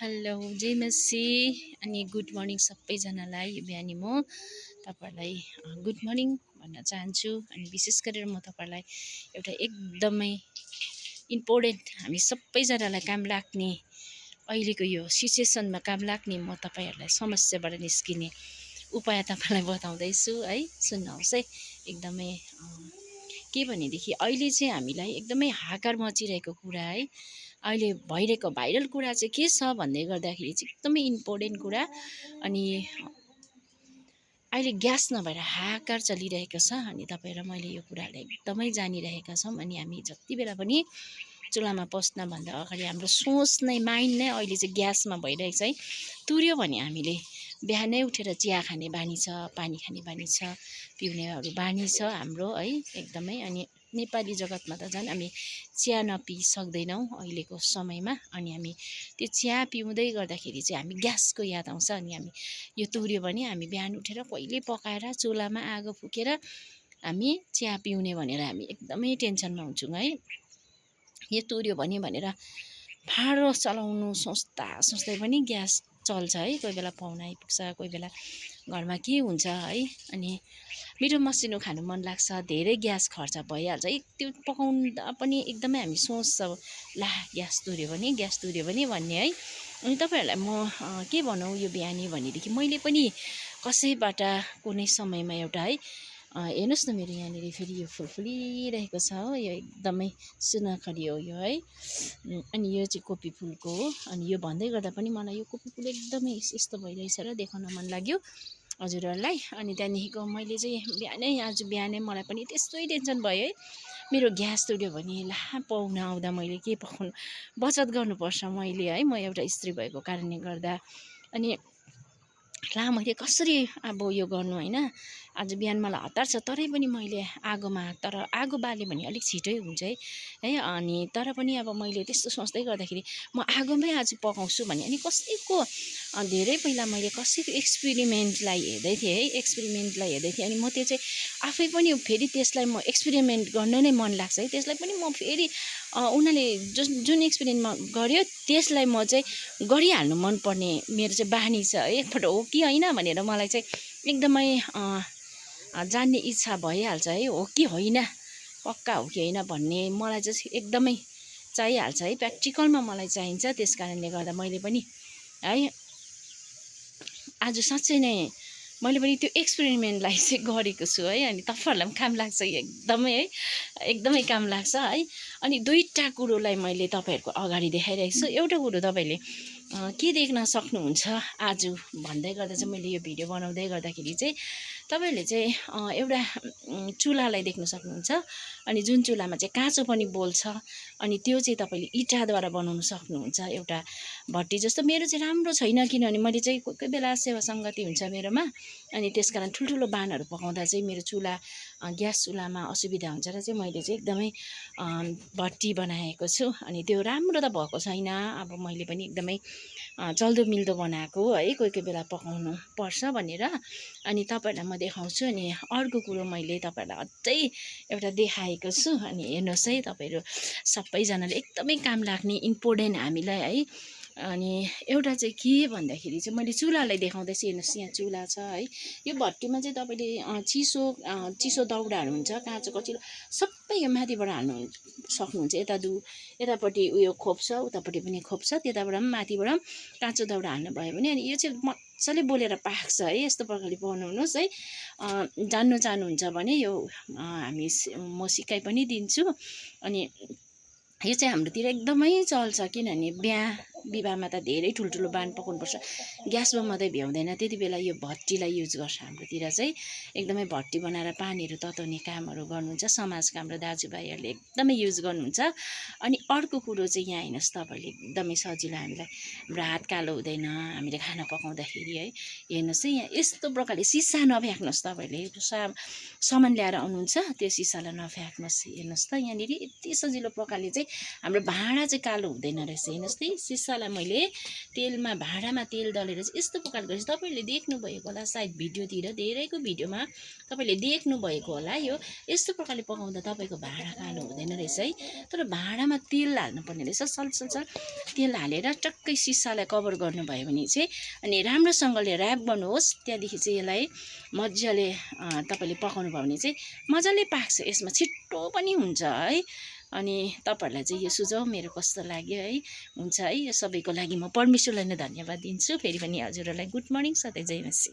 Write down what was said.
Hello जय मसी अनि good morning सबैजनालाई यो बिहानी म तपाईहरुलाई गुड मर्निङ भन्न चाहन्छु। अनि विशेष गरेर म तपाईहरुलाई एउटा एकदमै इम्पोर्टेन्ट हामी सबैजनालाई काम लाग्ने अहिलेको यो सिचुएसनमा काम लाग्ने म तपाईहरुलाई समस्याबाट निस्किने उपाय तपाईलाई बताउँदैछु है। सुन्नुहोस् है। एकदमै के भनेदेखि अहिले चाहिँ हामीलाई एकदमै हाकार मचिरहेको कुरा है, अहिले भइरहेको भाइरल कुरा चाहिँ के छ भन्दै गर्दाखेरि चाहिँ एकदमै इम्पोर्टेन्ट कुरा। अनि अहिले ग्यास नभएर हाहाकार चलिरहेको छ। अनि तपाईँ र मैले यो कुरालाई एकदमै जानिरहेका छौँ। अनि हामी जति बेला पनि चुल्हामा पस्नभन्दा अगाडि हाम्रो सोच नै माइन्ड नै अहिले चाहिँ ग्यासमा भइरहेको छ है। तुर्यो भने हामीले बिहानै उठेर चिया खाने बानी छ, पानी खाने बानी छ, पिउनेहरू बानी छ हाम्रो है एकदमै। अनि नेपाली जगतमा त झन् हामी चिया नपिई सक्दैनौँ अहिलेको समयमा। अनि हामी त्यो चिया पिउँदै गर्दाखेरि चाहिँ हामी ग्यासको याद आउँछ। अनि हामी यो तुर्यो भने हामी बिहान उठेर कहिले पकाएर चुल्हामा आगो फुकेर हामी चिया पिउने भनेर हामी एकदमै टेन्सनमा हुन्छौँ है। यो तुर्यो भने भनेर भाँडो चलाउनु सोच्दा सोच्दै पनि ग्यास चल्छ है। कोही बेला पाहुना आइपुग्छ, कोही बेला घरमा के हुन्छ है। अनि मिठो मसिनो खानु मन लाग्छ, धेरै ग्यास खर्च भइहाल्छ है। त्यो पकाउँदा पनि एकदमै हामी सोच्छौँ ला ग्यास तुर्यो भने भन्ने है। अनि तपाईहरुलाई म के भनौँ यो बिहानी भनेदेखि मैले पनि कसैबाट कुनै समयमा एउटा है हेर्नुहोस् न मेरो यहाँनिर फेरि यो फुल फुलिरहेको छ हो, यो एकदमै सुनखरी हो यो है। अनि यो चाहिँ कोपी फुलको हो। अनि यो भन्दै गर्दा पनि मलाई यो कोपी फुल एकदमै यस्तो भइरहेछ र देखाउन मन लाग्यो हजुरहरूलाई। अनि त्यहाँदेखिको मैले चाहिँ आज बिहानै मलाई पनि त्यस्तै टेन्सन भयो है। मेरो ग्यास तुर्यो भने ला पाहुना आउँदा मैले के पकाउनु, बचत गर्नुपर्छ मैले है, म एउटा स्त्री भएको कारणले गर्दा। अनि ला मैले कसरी अब यो गर्नु होइन। आज बिहान मलाई हतार छ, तरै पनि मैले आगोमा, तर आगो बाल्यो भने अलिक छिटै हुन्छ है। अनि तर पनि अब मैले त्यस्तो सोच्दै गर्दाखेरि म आगोमै आज पकाउँछु भने अनि कसैको धेरै पहिला मैले कसैको एक्सपेरिमेन्टलाई हेर्दै थिएँ अनि म त्यो चाहिँ आफै पनि फेरि त्यसलाई म एक्सपेरिमेन्ट गर्न नै मन लाग्छ है। त्यसलाई पनि म फेरि उनीहरूले जुन एक्सपेरिमेन्टमा गर्यो त्यसलाई म चाहिँ गरिहाल्नु मनपर्ने मेरो चाहिँ बानी छ है। एकपल्ट हो कि होइन भनेर मलाई चाहिँ एकदमै जान्ने इच्छा भइहाल्छ है। हो कि होइन, पक्का हो कि होइन भन्ने मलाई चाहिँ एकदमै चाहिहाल्छ है। प्र्याक्टिकलमा मलाई चाहिन्छ। त्यस कारणले गर्दा मैले पनि है आज साँच्चै नै मैले पनि त्यो एक्सपेरिमेन्टलाई चाहिँ गरेको छु है। अनि तपाईँहरूलाई पनि काम लाग्छ एकदमै है, एकदमै काम लाग्छ है। अनि दुईवटा कुरोलाई मैले तपाईँहरूको अगाडि देखाइरहेको छु। एउटा कुरो तपाईँले के देख्न सक्नुहुन्छ आज भन्दै गर्दा चाहिँ मैले यो भिडियो बनाउँदै गर्दाखेरि चाहिँ तपाईँहरूले चाहिँ एउटा चुल्हालाई देख्न सक्नुहुन्छ। अनि जुन चुल्हामा चाहिँ काँचो पनि बोल्छ अनि त्यो चाहिँ तपाईँले इँटाद्वारा बनाउन सक्नुहुन्छ। एउटा भट्टी जस्तो मेरो चाहिँ राम्रो छैन, किनभने मैले चाहिँ कोही कोही बेला सेवा सङ्गति हुन्छ मेरोमा। अनि त्यसकारण ठुल्ठुलो बानहरू पकाउँदा चाहिँ मेरो चुल्हा ग्यास चुल्हामा असुविधा हुन्छ र चाहिँ मैले चाहिँ एकदमै भट्टी बनाएको छु। अनि त्यो राम्रो त भएको छैन, अब मैले पनि एकदमै चल्दो मिल्दो बनाएको है, कोही कोही बेला पकाउनु पर्छ भनेर। अनि तपाईँहरूलाई म देखाउँछु। अनि अर्को कुरो मैले तपाईँहरूलाई अझै एउटा देखाएको छु। अनि हेर्नुहोस् है, तपाईँहरू सबैजनाले एकदमै काम लाग्ने इम्पोर्टेन्ट हामीलाई है। अनि एउटा चाहिँ के भन्दाखेरि चाहिँ मैले चुल्हालाई देखाउँदैछु। हेर्नुहोस् यहाँ चुल्हा छ है। यो भट्टीमा चाहिँ तपाईँले चिसो दाउराहरू हुन्छ, काँचो कचिलो सबै यो माथिबाट हाल्नु सक्नुहुन्छ। यतापट्टि उयो खोप्छ, उतापट्टि पनि खोप्छ, त्यताबाट पनि माथिबाट पनि काँचो दाउरा हाल्नु भयो भने अनि यो चाहिँ मजाले बोलेर पाक्छ है। यस्तो प्रकारले बनाउनुहोस् है। जान्नु चाहनुहुन्छ भने यो म सिकाइ पनि दिन्छु। अनि यो चाहिँ हाम्रोतिर एकदमै चल्छ, किनभने बिहा विवाहमा त धेरै ठुल्ठुलो बान पकाउनुपर्छ, ग्यासमा मात्रै भ्याउँदैन। त्यति बेला यो भट्टीलाई युज गर्छ हाम्रोतिर चाहिँ। एकदमै भट्टी बनाएर पानीहरू तताउने कामहरू गर्नुहुन्छ समाजका हाम्रो दाजुभाइहरूले एकदमै युज गर्नुहुन्छ। अनि अर्को कुरो चाहिँ यहाँ हेर्नुहोस्, तपाईँहरूले एकदमै सजिलो हामीलाई हाम्रो हात कालो हुँदैन हामीले खाना पकाउँदाखेरि है। हेर्नुहोस् है, यहाँ यस्तो प्रकारले सिसा नफ्याँक्नुहोस्। तपाईँहरूले सामान ल्याएर आउनुहुन्छ, त्यो सिसालाई नफ्याँक्नुहोस्। हेर्नुहोस् त यहाँनिर यति सजिलो प्रकारले चाहिँ हाम्रो भाँडा चाहिँ कालो हुँदैन रहेछ। हेर्नुहोस् त सिसा सिसालाई मैले तेलमा भाँडामा तेल दलेर चाहिँ यस्तो प्रकार गरेपछि तपाईँहरूले देख्नुभएको होला सायद भिडियोतिर धेरैको भिडियोमा तपाईँले देख्नुभएको होला यो यस्तो प्रकारले पकाउँदा तपाईँको भाँडा कालो हुँदैन रहेछ है। तर भाँडामा तेल हाल्नुपर्ने रहेछ सलसलसल तेल हालेर टक्कै सिसालाई कभर गर्नुभयो भने चाहिँ अनि राम्रोसँगले ऱ्याप गर्नुहोस्। त्यहाँदेखि चाहिँ यसलाई मजाले तपाईँले पकाउनु भयो भने चाहिँ मजाले पाक्छ, यसमा छिट्टो पनि हुन्छ है। अनि तपाईँहरूलाई चाहिँ यो सुझाउ मेरो कस्तो लाग्यो है, हुन्छ है। यो सबैको लागि म परमेश्वरलाई नै धन्यवाद दिन्छु। फेरि पनि हजुरहरूलाई गुड मर्निङ, सधैँ जय मसी।